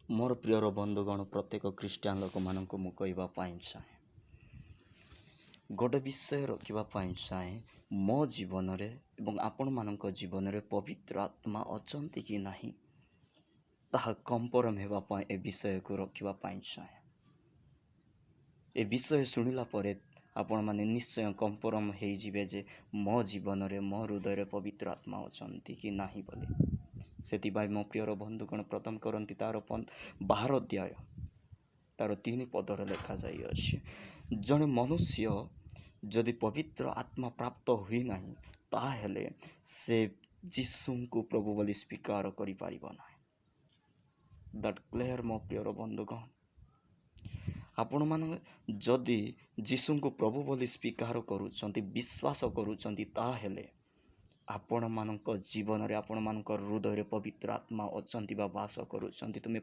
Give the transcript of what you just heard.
ମୋର ପ୍ରିୟର ବନ୍ଧୁଗଣ, ପ୍ରତ୍ୟେକ ଖ୍ରୀଷ୍ଟିଆନ ଲୋକମାନଙ୍କୁ ମୁଁ କହିବା ପାଇଁ ଚାହେଁ, ଗୋଟେ ବିଷୟ ରଖିବା ପାଇଁ ଚାହେଁ। ମୋ ଜୀବନରେ ଏବଂ ଆପଣମାନଙ୍କ ଜୀବନରେ ପବିତ୍ର ଆତ୍ମା ଅଛନ୍ତି କି ନାହିଁ, ତାହା କନଫର୍ମ ହେବା ପାଇଁ ଏ ବିଷୟକୁ ରଖିବା ପାଇଁ ଚାହେଁ। ଏ ବିଷୟ ଶୁଣିଲା ପରେ ଆପଣମାନେ ନିଶ୍ଚୟ କନଫର୍ମ ହେଇଯିବେ ଯେ ମୋ ଜୀବନରେ, ମୋ ହୃଦୟରେ ପବିତ୍ର ଆତ୍ମା ଅଛନ୍ତି କି ନାହିଁ ବୋଲି। ସେଥିପାଇଁ ମୋ ପ୍ରିୟର ବନ୍ଧୁଗଣ, ପ୍ରଥମ କରିନ୍ଥୀ ତାର 12 ଅଧ୍ୟାୟ ତାର 3 ପଦରେ ଲେଖାଯାଇଅଛି, ଜଣେ ମନୁଷ୍ୟ ଯଦି ପବିତ୍ର ଆତ୍ମା ପ୍ରାପ୍ତ ହୋଇନାହିଁ, ତାହେଲେ ସେ ଯୀଶୁଙ୍କୁ ପ୍ରଭୁ ବୋଲି ସ୍ୱୀକାର କରିପାରିବ ନାହିଁ। That clear. ମୋ ପ୍ରିୟର ବନ୍ଧୁଗଣ, ଆପଣମାନେ ଯଦି ଯୀଶୁଙ୍କୁ ପ୍ରଭୁ ବୋଲି ସ୍ୱୀକାର କରୁଛନ୍ତି, ବିଶ୍ୱାସ କରୁଛନ୍ତି, ତାହେଲେ ଆପଣମାନଙ୍କ ଜୀବନରେ, ଆପଣମାନଙ୍କ ହୃଦୟରେ ପବିତ୍ର ଆତ୍ମା ଅଛନ୍ତି ବା ବାସ କରୁଛନ୍ତି। ତୁମେ